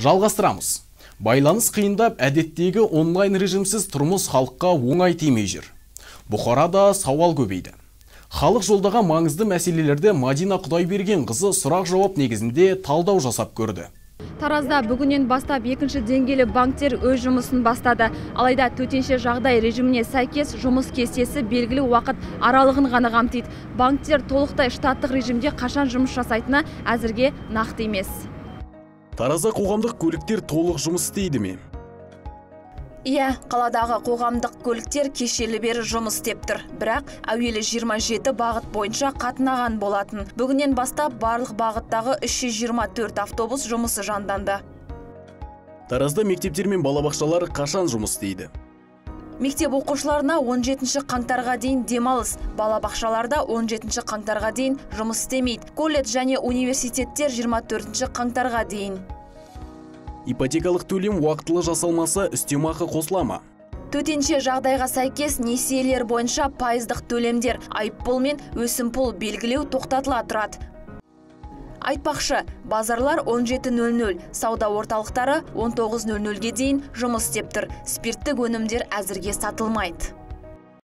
Жалғастырамыз. Байланыс қиындап, әдеттегі онлайн режимсіз тұрмыс халыққа оңай тимей жүр. Бұқарада сауал көбейді. Халық жолдаған маңызды мәселелерді Мадина Құдайберген қызы сұрақ-жауап негізінде талдау жасап көрді. Таразда бүгіннен бастап екінші деңгейлі банктер өз жұмысын бастады. Алайда төтенше жағдай режиміне сәйкес жұмыс кестесі белгілі уақыт аралығын ғана қамтиды. Банктер толықтай штаттық режимде қашан жұмыс жасайтыны әзірге нақты емес. Таразда қоғамдық көліктер толық жұмыс істейді ме? Иә, қаладағы қоғамдық көліктер кешелі бері жұмыс істеп тұр. Бірақ әуелі 27 бағыт бойынша қатынаған болатын. Бүгіннен бастап барлық бағыттағы 324 автобус жұмысы жанданды. Таразда мектептер мен балабақшалар қашан жұмыс істейді? Мектеп оқушыларына 17 қаңтарға дейін демалыс, балабақшаларда 17 қаңтарға дейін жұмыс істемейді. Колледж және университеттер 24 қаңтарға дейін. Ипотекалық төлем уақытылы жасалмаса, үстемақы қосыла ма? Төтенше жағдайға сәйкес несиелер бойынша пайыздық төлемдер, айыппұл мен өсімпұл белгілеу тоқтатыла тұрады. Айтпақшы, базарлар 17:00, сауда орталықтары 19:00-ге дейін жұмыс істеп тұр. Спирттік өнімдер әзірге сатылмайды.